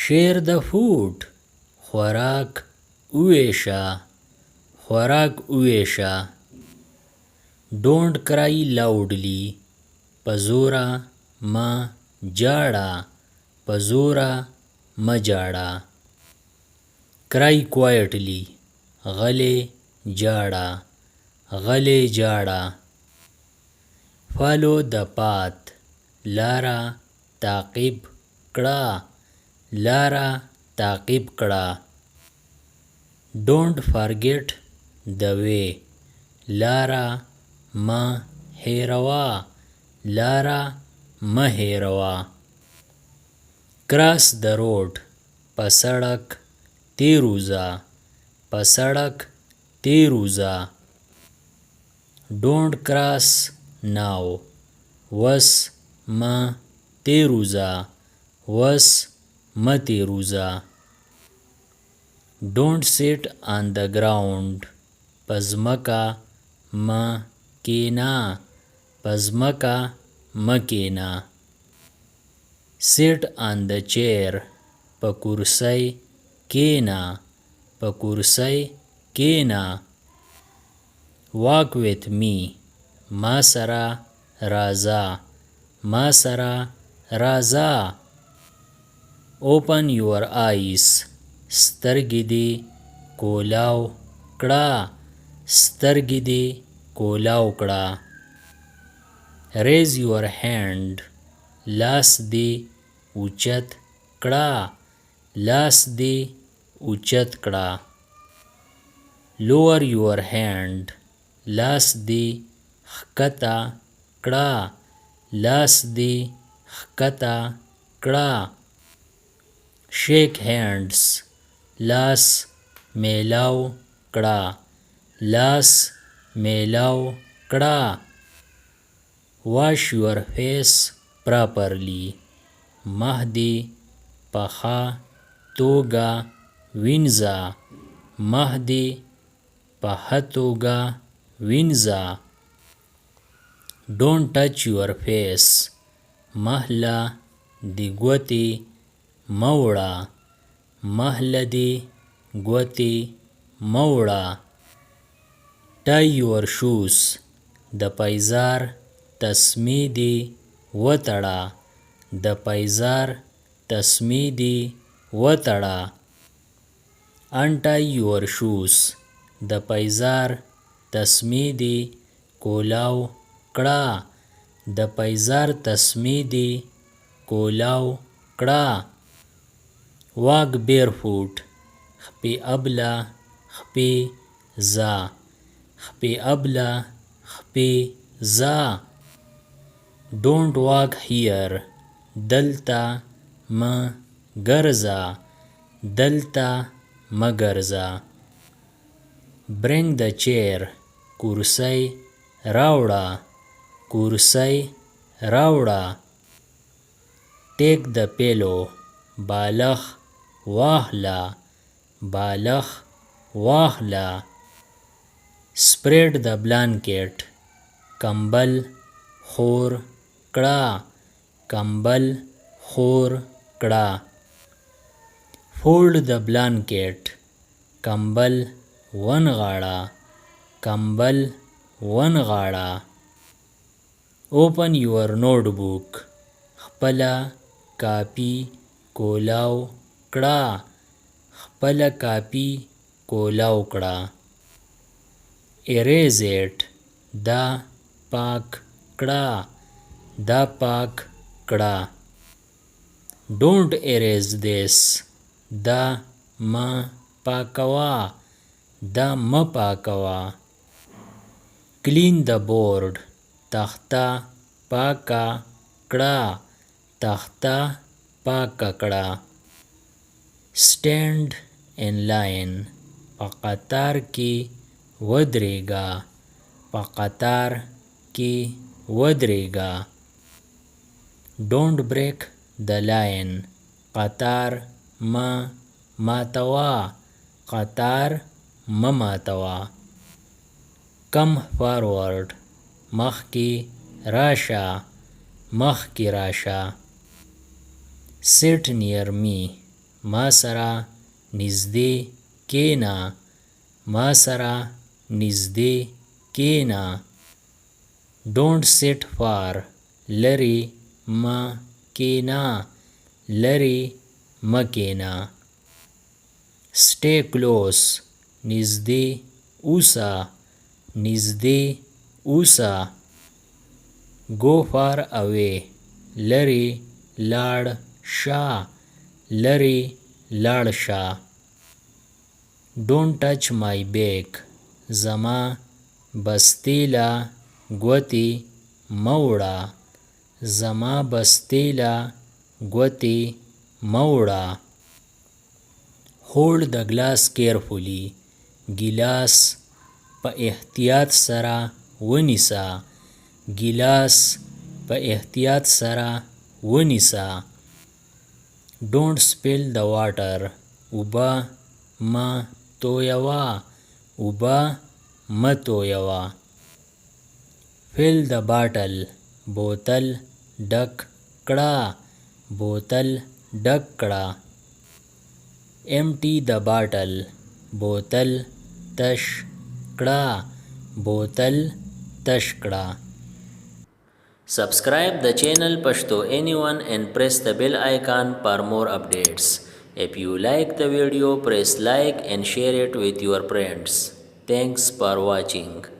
Share the food. خوراک وویشه. خوراک وویشه. Don't cry loudly. په زوره مه ژاړه. په زوره مه ژاړه. Cry quietly. غلی ژاړه. غلی ژاړه. Follow the path. لاره تعقیب کړه. لاره تعقیب کړه. Don't forget the way. لاره مه هېروه. لاره مه هېروه. Cross the road. په سړک تېر وځه. په سړک تېر وځه. Don't cross now. وس مه تېر وځه. وس مه تېر وځه. Don't sit on the ground. په ځمکه مه کښېنه. په ځمکه مه کښېنه. Sit on the chair. په کرسۍ کښېنه. په کرسۍ کښېنه. Walk with me. ما سره راځه. ما سره راځه. Open your eyes. سترګې دې کولاو کړه. سترګې دې کولاو کړه. Raise your hand. لاس دې اوچت کړه. لاس دې اوچت کړه. Lower your hand. لاس دې ښکته کړه. لاس دې ښکته کړه. Shake hands. لاس میلاو کړه. لاس میلاو کړه. Wash your face properly. مخ دې په ښه توګه وینځه. مخ دې په ښه توګه وینځه. Don't touch your face. مخ له دې ګوتې مه وړه. مخ له دې ګوتې مه وړه. Tie your shoes. د پایزار تسمې دې وتړه. د پایزار تسمې دې وتړه. Untie your shoes. د پایزار تسمې دې کولاو کړه. د پایزار تسمې دې کولاو کړه. Walk barefoot. خپې ابله خپې ځه. خپې ابله خپې ځه. Don't walk here. دلته مه ګرځه. دلته مه ګرځه. Bring the chair. کرسۍ راوړه. کرسۍ راوړه. Take the pillow. بالښت واخله. بالښت واخله. Spread the blanket. کمبل خور کړه. کمبل خور کړه. Fold the blanket. کمبل ونغاړه. کمبل ونغاړه. Open your notebook. خپله کاپي کولاو کړه. خپله کاپي کولاو کړه. Erase it. دا پاک کړه. دا پاک کړه. Don't erase this. دا مه پاکوه. دا مه پاکوه. Clean the board. تخته پاکه کړه. تخته پاکه کړه. Stand in line. په قطار کې ودرېږه. په قطار کې ودرېږه. Don't break the line. قطار مه ماتوه. قطار مه ماتوه. Come forward. مخکې راشه. مخکې راشه. Sit near me. ما سره نږدې کښېنه. ما سره نږدې کښېنه. Don't sit far. لرې مه کښېنه. لرې مه کښېنه. Stay close. نږدې اوسه. نږدې اوسه. Go far away. لرې لاړ شه. لرې لاړ شه. Don't touch my bag. زما بستې له ګوتې مه وړه. زما بستې له ګوتې مه وړه. Hold the glass carefully. ګیلاس په احتیاط سره ونیسه. ګیلاس په احتیاط سره ونیسه. Don't spill the water. اوبه مه تویوه. اوبه مه تویوه. Fill the bottle. بوتل ډک کړه. بوتل ډک کړه. Empty the bottle. بوتل تش کړه. بوتل تش کړه. Subscribe the channel Pashto Anyone and press the bell icon for more updates. If you like the video, press like and share it with your friends. Thanks for watching.